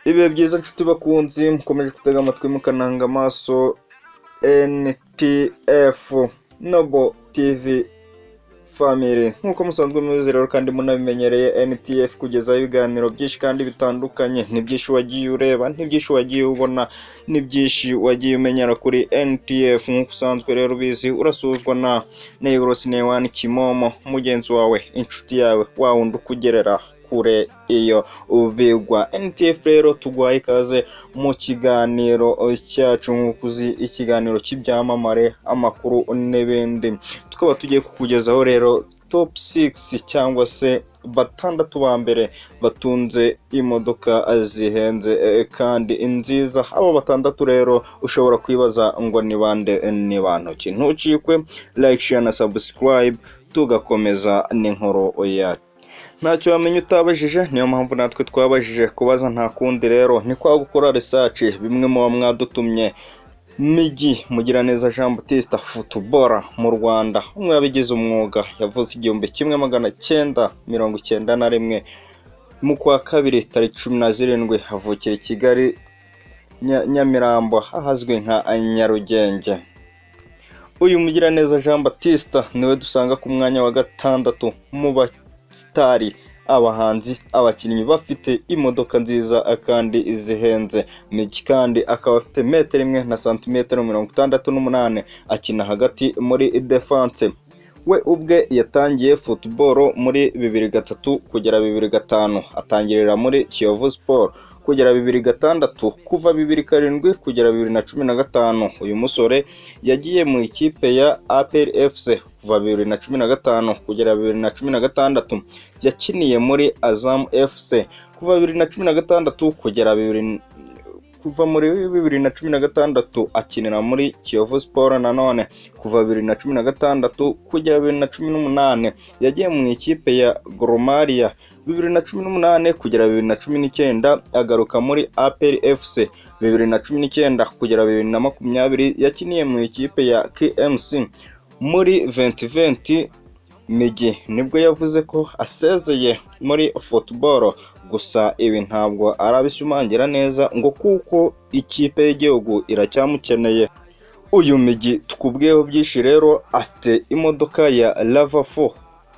Ibihe byiza nshuti bakunzi, mukomeje gutega amatwi mukananga amaso NTF Noble TV Family. Nk'uko musanzwe mubizi rero kandi munabimenyereye, NTF kugezaho ibiganiro byinshi kandi bitandukanye. Ni byinshi wagiye ureba, ni byinshi wagiye ubona, ni byinshi wagiye umenyera kuri NTF. Nk'uko usanzwe rero ubizi, urasuzwa na Negros Newani Kimomo, mugenzi wawe, inshuti yawe, wa wundi ukugerera kure iyo ubigwa. NTF rero tuguhaye ikaze mu kiganiro cyacu, nk'uko uzi, ikiganiro cy'ibyamamare, amakuru n'ibindi. Tukaba tugiye kukugezaho rero top 6 cyangwa se batandatu ba mbere batunze imodoka zihenze kandi nziza. Abo batandatu rero ushobora kwibaza ngo ni bande, ni bantu ki? Ntucikwe, like, share na subscribe, tugakomeza n'inkuru yacu. Ntacyo wamenya utabajije, niyo mpamvu natwe twabajije. Kubaza nta kundi rero ni kwa gukora research, bimwe muba mwadutumye. Migi Mugiraneza Jean Baptiste, footballer mu Rwanda, umwe wabigize umwuga, yavutse 1991 mu kwa kabiri tariki 17, avukira i Kigali, Nyamirambo, ahazwi nka Nyarugenge. Uyu Mugiraneza Jean Baptiste niwe dusanga ku mwanya wa gatandatu mu basitari, abahanzi, abakinnyi bafite imodoka nziza kandi zihenze. Migi kandi akaba afite metero 1 na santimetero 68, akina hagati muri defense. We ubwe yatangiye football muri 2003 kugera 2005, atangirira muri Kiyovu Sport kugera 2006. Kuva 2007 kugera 2015 uyu musore yagiye mu ikipe ya APR FC. Kuva 2015 kugera 2016 yakiniye muri Azam FC. Kuva 2016 kugera bibiri, kuva muri 2016 akinira muri Kiyovu Sport nanone. Kuva 2016 kugera 2018 yagiye mu ikipe ya Gor Mahia. 2018 kugera 2019 agaruka muri APR FC. 2019 kugera 2020 yakiniye mu ikipe ya KMC. Muri 2020 Migi nibwo yavuze ko asezeye muri football, gusa ibi ntabwo arabishimangira neza ngo kuko ikipe y'igihugu iracyamukeneye. Uyu Migi tukubwiyeho byinshi rero, afite imodoka ya RAV4,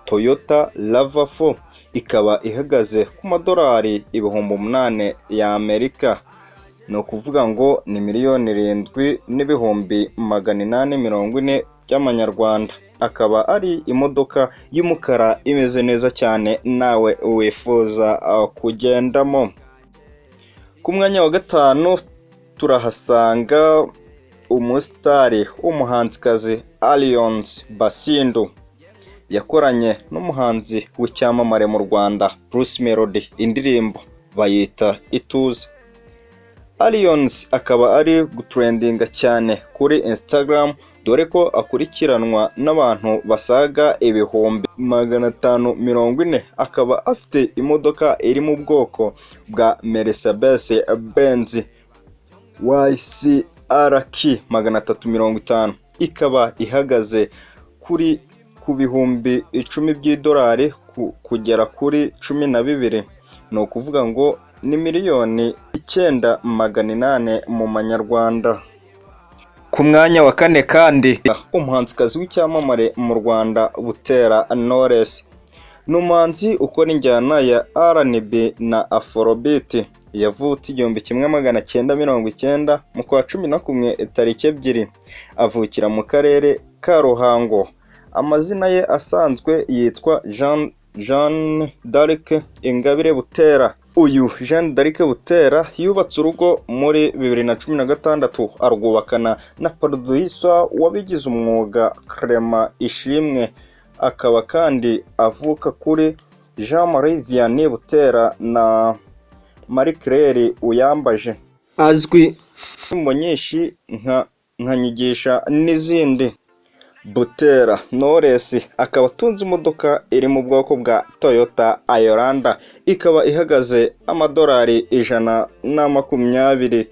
Toyota RAV4, ikaba ihagaze ku madolari 8000 y'Amerika, ni ukuvuga ngo ni 7,840,000 by'amanyarwanda. Akaba ari imodoka y'umukara imeze neza cyane nawe wifuza kugendamo. Ku mwanya wa gatanu turahasanga umusitari w'umuhanzikazi Allioni Basindu. Yakoranye n'umuhanzi w'icyamamare mu Rwanda Bruce Melody indirimbo bayita Ituze. Allioni akaba ari gutrendinga cyane kuri Instagram, dore ko akurikiranwa n'abantu basaga 540,000. Akaba afite imodoka iri mu bwoko bwa Mercedes Benz YCRK 350, ikaba ihagaze ku 10,000 by'idolari kugera kuri 12, ni ukuvuga ngo ni 9,800,000 mu manyarwanda. Ku mwanya wa kane kandi, umuhanzikazi w'icyamamare mu Rwanda Butera Knowless, ni umuhanzi ukora injyana ya R&B na Afrobeat. Yavutse 1990 mu kwa 11 tariki 2, avukira mu karere ka Ruhango. Amazina ye asanzwe yitwa Jeanne d'Arc Ingabire Butera. Uyu Jeanne d'Arc Butera yubatse urugo muri 2016, arwubakana na producer wabigize umwuga Clement Ishimwe. Akaba kandi avuka kuri Jean Marie Vianney Butera na Marie Claire Uyambaje. Azwi mu nyinshi nka Nyigisha n'izindi. Butera Knowless akaba atunze imodoka iri mu bwoko bwa Toyota Highlander, ikaba ihagaze amadolari 120,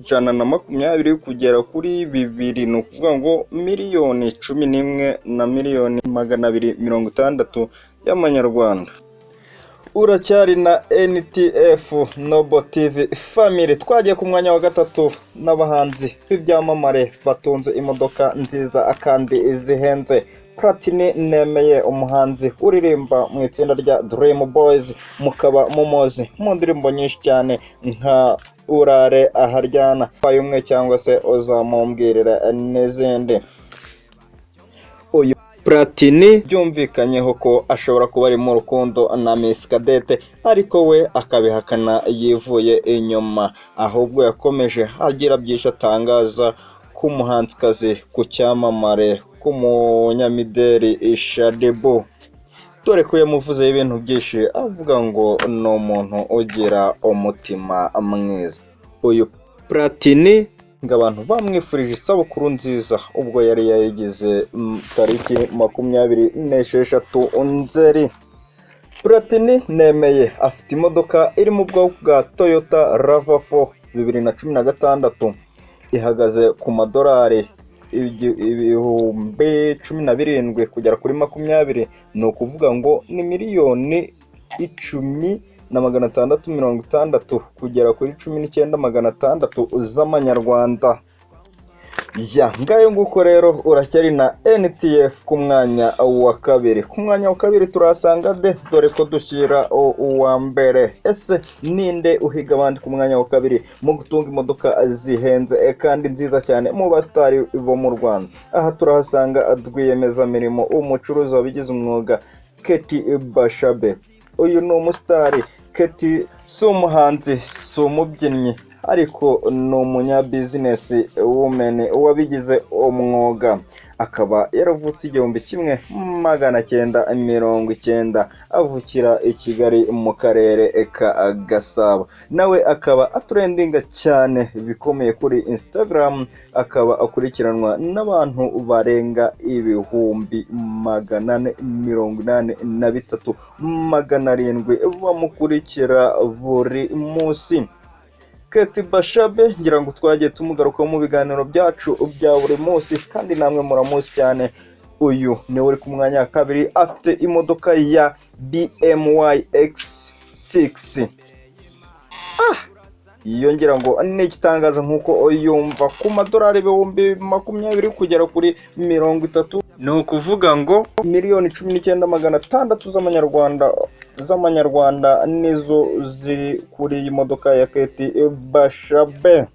120,000 kugera kuri bibiri, ni ukuvuga ngo 11,260,000 y'amanyarwanda. Uracyari na NTF Noble TV Family. Twagiye ku mwanya wa gatatu n'abahanzi b'ibyamamare batunze imodoka nziza kandi zihenze. Platini Nemeye, umuhanzi uririmba mu itsinda rya Dream Boys, mukaba mumuzi mu ndirimbo nyinshi cyane nka "Urare Aharyana", "Umwe" cyangwa se "Uzamumbwirira" n'izindi. Uyu Platini byumvikanyeho ko ashobora kuba ari mu rukundo na Miss Cadette, ariko we akabihakana yivuye inyuma. Ahubwo yakomeje agira byinshi atangaza ku muhanzikazi, ku cyamamare, ku munyamideli Shaddyboo, dore ko yamuvuzeho ibintu byinshi, avuga ngo ni umuntu ugira umutima mwiza. Uyu Platini ngo abantu bamwifurije isabukuru nziza ubwo yari yayigize tariki 26 Nzeri. Platini Nemeye afite imodoka iri mu bwoko bwa Toyota RAV4 2016, ihagaze ku madolari 17,000 kugera kuri 20, ni ukuvuga ngo ni 10,660,000 kugera kuri 19,600 z'amanyarwanda. Ya ngayo nguko rero, uracyari na NTF ku mwanya wa kabiri. Ku mwanya wa kabiri turahasanga de? Dore ko dushyira uwa mbere. Ese ninde uhiga abandi ku mwanya wa kabiri mu gutunga imodoka zihenze kandi nziza cyane mu basitari bo mu Rwanda? Aha turahasanga rwiyemezamirimo, umucuruzi wabigize umwuga, Kate Bashabe. Uyu ni umusitari. Kate si umuhanzi, si umubyinnyi, ariko ni umunyabizinesi woman wabigize umwuga. Akaba yaravutse 1990, avukira i Kigali mu karere ka Gasabo. Nawe akaba atrendinga cyane bikomeye kuri Instagram, akaba akurikiranwa n'abantu barenga 483,700 bamukurikira buri munsi. Kate Bashabe ngira ngo twagiye tumugarukaho mu biganiro byacu bya buri munsi, kandi namwe muramuzi cyane. Uyu niwe uri ku mwanya wa kabiri, afite imodoka ya BMW X6. Iyo ngira ngo ni igitangaza nk'uko yumva, ku madolari 20,000 kugera kuri 30, ni ukuvuga ngo 19,600,000 z'amanyarwanda nizo ziri kuri iyi modoka ya Kate Bashabe.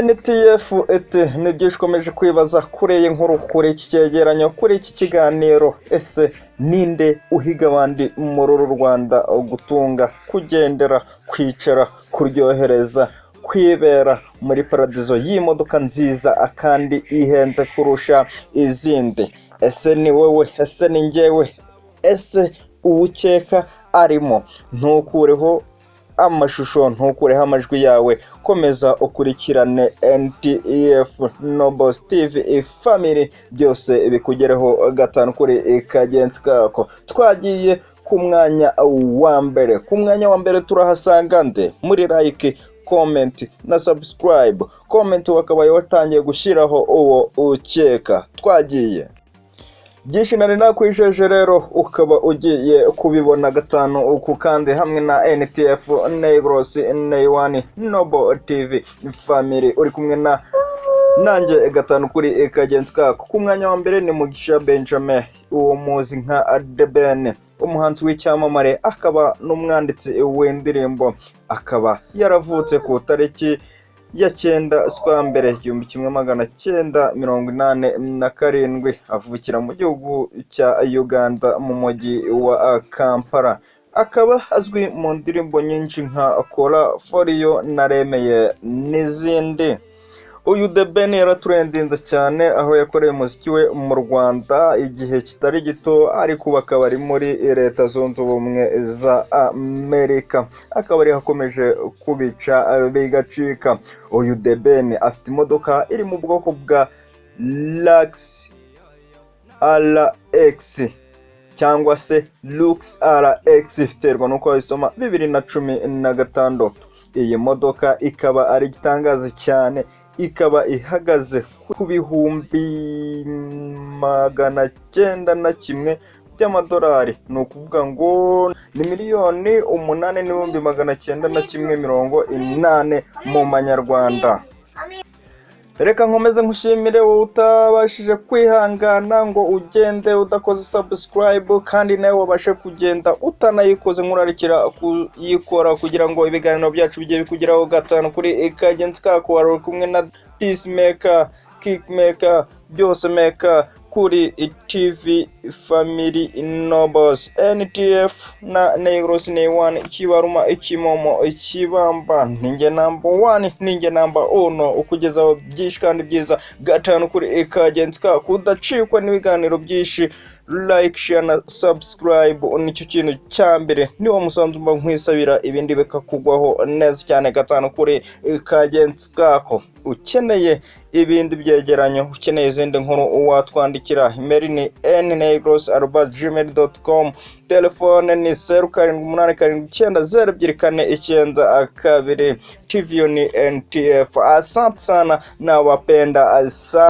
NTF ete ni byinshi ukomeje kwibaza kuri iyi nkuru, kuri iki cyegeranyo, kuri iki kiganiro. Ese ninde uhiga abandi muri uru Rwanda gutunga, kugendera, kwicara, kuryohereza, kwibera muri paradizo y'imodoka nziza kandi ihenze kurusha izindi? Ese ni wowe? Ese ni njyewe? Ese uwukeka arimo? Ntukureho amashusho, ntukureho amajwi yawe, komeza ukurikirane NTF Nobles TV Family, byose bikugereho gatanu kuri kagenzi kako. Twagiye ku mwanya wa mbere. Ku mwanya wa mbere turahasanga nde? Muri like, comment na subscribe. Comment wakabaye watangiye gushyiraho uwo ukeka. Twagiye. Byinshi nari nakwijeje rero ukaba ugiye kubibona gatanu ku kandi hamwe na NTF Negros Neiwani Noble TV Family. Uri kumwe na nanjye gatanu kuri kagenzi kako. Ku mwanya wa mbere ni Mugisha Benjamin, uwo muzi nka The Ben, umuhanzi w'icyamamare akaba n'umwanditsi w'indirimbo. Akaba yaravutse ku tariki ya 9 z'ukwa mbere 1987, avukira mu gihugu cya Uganda mu mujyi wa Kampala. Akaba azwi mu ndirimbo nyinshi nka "Kora Foriyo", "Naremeye" n'izindi. Uyu The Ben yaratrendinze cyane aho yakoreye umuziki we mu Rwanda igihe kitari gito, ariko ubu akaba ari muri Leta Zunze Ubumwe za Amerika, akaba ariho akomeje kubica bigacika. Uyu The Ben afite imodoka iri mu bwoko bwa Lux RX cyangwa se Lux RX, biterwa n'uko wayisoma, 2016. Iyi modoka ikaba ari igitangaza cyane, ikaba ihagaze ku 901,000. by'amadolari. Ni ukuvuga ngo ni 8,901,080 mu manyarwanda. Reka nkomeze nkushimire wowe utabashije kwihangana ngo ugende udakoze subscribe, kandi nawe wabashe kugenda utanayikoze, nkurarikira kuyikora kugira ngo ibiganiro byacu bijye bikugeraho gatanu kuri kagenzi kako. Wari uri kumwe na Peacemaker, Kickmaker, byose maker kuri TV Family Nobles NTF na Negros N1, Ikibaruma, Ikimomo, Ikibamba. Ninjye number one, ninjye number uno ukugezaho byinshi kandi byiza gatanu kuri kagenzi kako. Udacikwa n'ibiganiro byinshi, like, share na subscribe nicyo kintu cya mbere, niwo musanzu mba nkwisabira, ibindi bikakugwaho neza cyane gatanu kuri kagenzi kako. Ukeneye ibindi byegeranyo, ukeneye izindi nkuru, watwandikira. Email ni nnegros@gmail.com, telefone ni 0787902492. TV ni NTF. Asante sana, nawapenda sana.